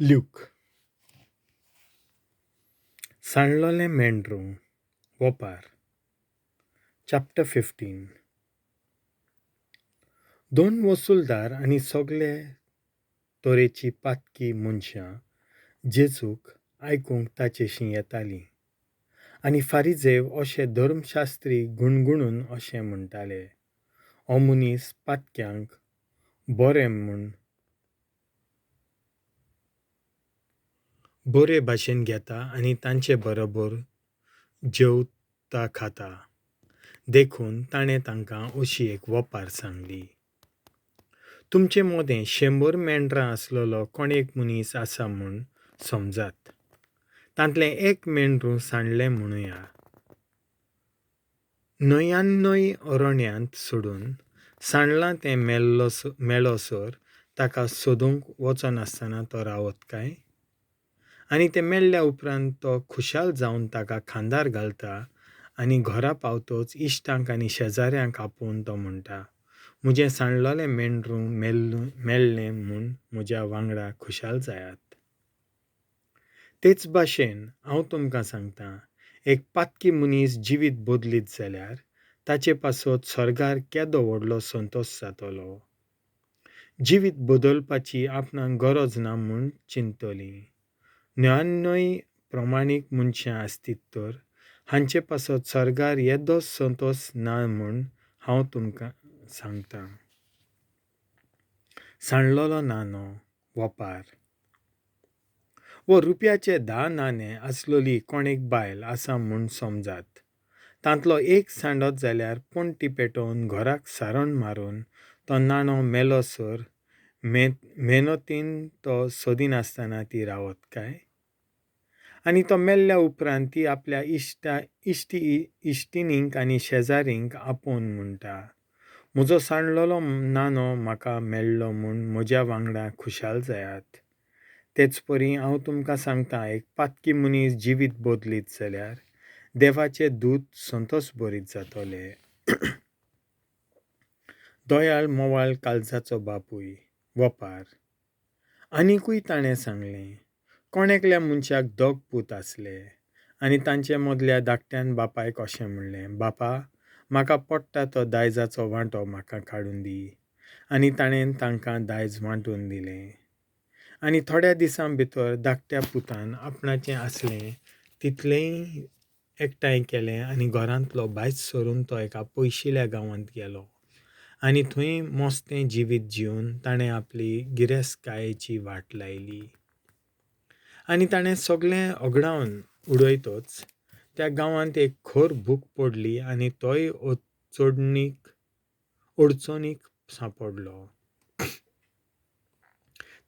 Luke. सांडलोलें मेंढरूं, वोपार. Chapter 15. दोन वसुलदार आनी सगले तरेची पातकी मनशां जेजूक आयकूंक ताचेशीं येतालीं. आनी फारिजेव अशे धर्मशास्त्री गुणगुणून अशें म्हणटाले, हो मनीस पातक्यांक बरे म्हूण बरे भाशेन घेता आनी तांचे बरोबर जेवता खाता. देखून ताणें तांकां अशी एक वोपार सांगली. तुमचे मोदें 100 मेंढरां आसलोलो कोण एक मनीस आसा म्हूण समजात. तांतलें एक मेंढरूं सांडलें म्हणुया. 99 अरण्यांत सोडून सांडलां तें मेळसर ताका सोदूंक वचनासतना तो रावत काय? आनी तें मेळ्ळ्या उपरांत तो खुशाल जावन ताका खांदार घालता आनी घरा पावतच इश्टांक आनी शेजाऱ्यांक आपोवन तो म्हणटा, म्हजें सांडलोलें मेंढरूं मेळ्ळें म्हूण म्हज्या वांगडा खुशाल जायात. तेच भाशेन हांव तुमकां सांगतां, एक पातकी मनीस जिवीत बदलीत जाल्यार ताचे पासत स्वर्गार केदो व्हडलो संतोश जातलो. जिवीत बदलपाची आपणाक गरज ना म्हूण चिंततलीं. 99 प्रमाणीक मनशां आसतीत तर हांचे पासत स्वर्गार येदोच संतोश ना म्हूण हांव तुमकां सांगतां. सांडलोलो नानो, वोपार. वो रुपयाचे 10 नाणे आसलोली कोण एक बायल आसा म्हूण समजात. तांतलो एक सांडत जाल्यार पणटी पेटोवन घराक सारण मारून तो नाणो मेलोसर मेहनतीन तो सोदिनासतना ती रावत काय? आनी तो मेल्ल्या उपरांत ती आपल्या इश्टिणींक आनी शेजारींक आपोवन म्हणटा, म्हजो सांडलोलो नानो म्हाका मेळ्ळो म्हूण म्हज्या वांगडा खुशाल जायात. तेच परी हांव तुमकां सांगतां, एक पातकी मनीस जिवीत बदलीत जाल्यार देवाचे दूत संतोश बरीत जातले. दयाळ मोवाळ काळजाचो बापूय, वोपार. आनिकूय ताणें सांगलें, कोण एकल्या मनशाक 2 पूत आसले आनी तांचे मदल्या धाकट्यान बापायक अशें म्हणलें, बापा, म्हाका पडटा तो दायजाचो वांटो म्हाका काडून दी. आनी ताणें तांकां दायज वांटून दिलें. आनी थोड्या दिसां भितर धाकट्या पुतान आपणाचें आसलें तितलेंय एकठांय केलें आनी घरांतलो भायज सरून तो एका पयशिल्या गांवांत गेलो आनी थंय मस्तें जिवीत जिवन ताणें आपली गिरेस्तकायेची वाट लायली. आनी ताणें सगळें अगडावन उडयतच त्या गांवांत एक खर भूक पडली आनी तोय अडचणीक सांपडलो.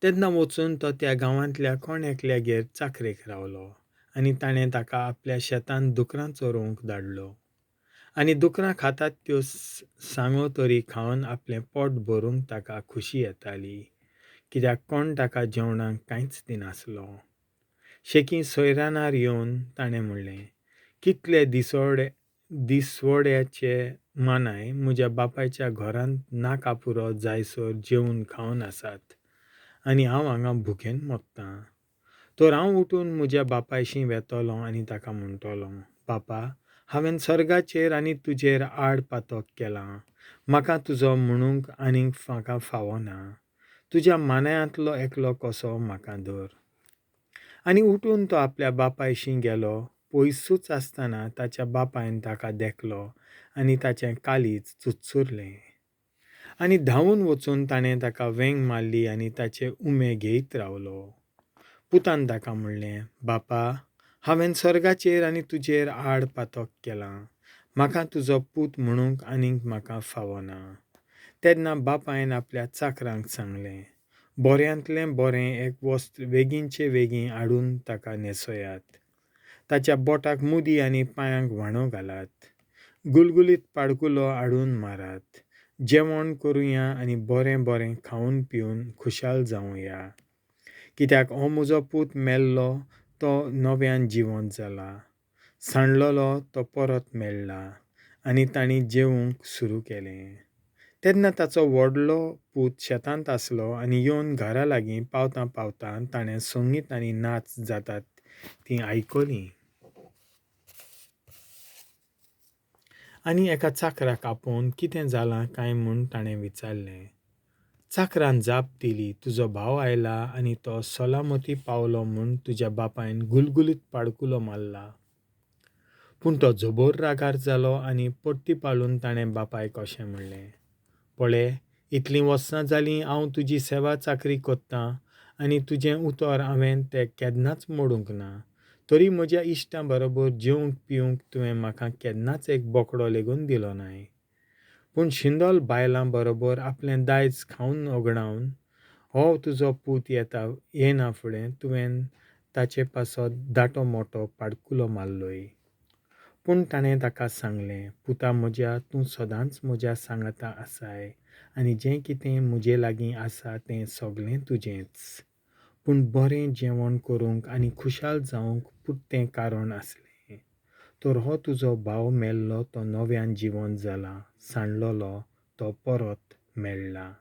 तेन्ना वचून तो त्या गांवांतल्या कोण एकल्यागेर चाकरेक रावलो आनी ताणें ताका आपल्या शेतांत दुकरां चरोवंक धाडलो. आनी दुकरां खातात त्यो सांगो तरी खावन आपलें पोट भरूंक ताका खुशी येताली, कित्याक कोण ताका जेवणाक कांयच दिनासलो. शेकीं सोयरानार येवन ताणें म्हणलें, कितले दिसवड्याचे मानाय म्हज्या बापायच्या घरांत नाका पुरो जायसर जेवन खावन आसात आनी हांव हांगा भुकेन मोत्तां. तर हांव उठून म्हज्या बापायशीं वेतलों आनी ताका म्हणटलों, बापा, हांवें स्वर्गाचेर आनी तुजेर आड पातक केलां. म्हाका तुजो म्हणूंक आनीक म्हाका फावना. तुज्या मानायांतलो एकलो कसो म्हाका धर. आनी उठून तो आपल्या बापायशीं गेलो. पयसूच आसतना ताच्या बापायन ताका देखलो आनी ताचें काळीज चुरचुरलें. आनी धांवून वचून ताणें ताका वेंग मारली आनी ताचे उमे घेयत रावलो. पुतान ताका म्हणलें, बापा, हांवें स्वर्गाचेर आनी तुजेर आड पातक केलां. म्हाका तुजो पूत म्हणूंक आनीक म्हाका फावना. तेन्ना बापायन आपल्या चाकरांक सांगलें, बऱ्यांतलें बरें एक वस्त्र वेगींचे वेगीं हाडून ताका न्हेसयात. ताच्या बोटाक मुदी आनी पांयांक व्हाणो घालात. गुलगुलीत पाडकुलो हाडून मारात. जेवण करुया आनी बरें बरें खावन पिवन खुशाल जावया. कित्याक हो म्हजो पूत मेल्लो तो नव्यान जिवंत जाला, सांडलोलो तो परत मेळ्ळा. आनी तांणी जेवंक सुरू केलें. तेन्ना ताचो व्हडलो पूत शेतांत आसलो आनी येवन घरा लागीं पावतां पावतां ताणें संगीत आनी नाच जातात तीं आयकलीं. आनी एका चाकराक आपोवन कितें जालां काय म्हूण ताणें विचारलें. चाकरान जाप दिली, तुजो भाव आयला आनी तो सलामती पावलो म्हूण तुज्या बापायन गुलगुलीत पाडकुलो मारला. पूण तो जबर रागार जालो आनी परतिपाळून ताणें बापायक अशें म्हणलें, पळे, इतलीं वर्सां जालीं हांव तुजी सेवा चाकरी कोत्तां आनी तुजें उतर हांवें तें केन्नाच मोडूंक ना. तरी म्हज्या इश्टां बरोबर जेवंक पिवंक तुवें म्हाका केन्नाच एक बोकडो लेगून दिलो नाय. पूण शिंदोल बायलां बरोबर आपलें दायज खावन ओगडावन हो तुजो पूत येता येना फुडें तुवें ताचे पासत दाटो मोटो पाडकुलो मारलोय. पूण ताणें ताका सांगलें, पुता म्हज्या, तूं सदांच म्हज्या सांगाता आसाय आनी जें कितें म्हजे लागीं आसा तें सगलें तुजेंच. पूण बरें जेवण करूंक आनी खुशाल जावंक पुरतें कारण आसलें. तर हो तुजो भाव मेल्लो तो नव्यान जिवन जाला, सांडलेलो तो परत मेळ्ळा.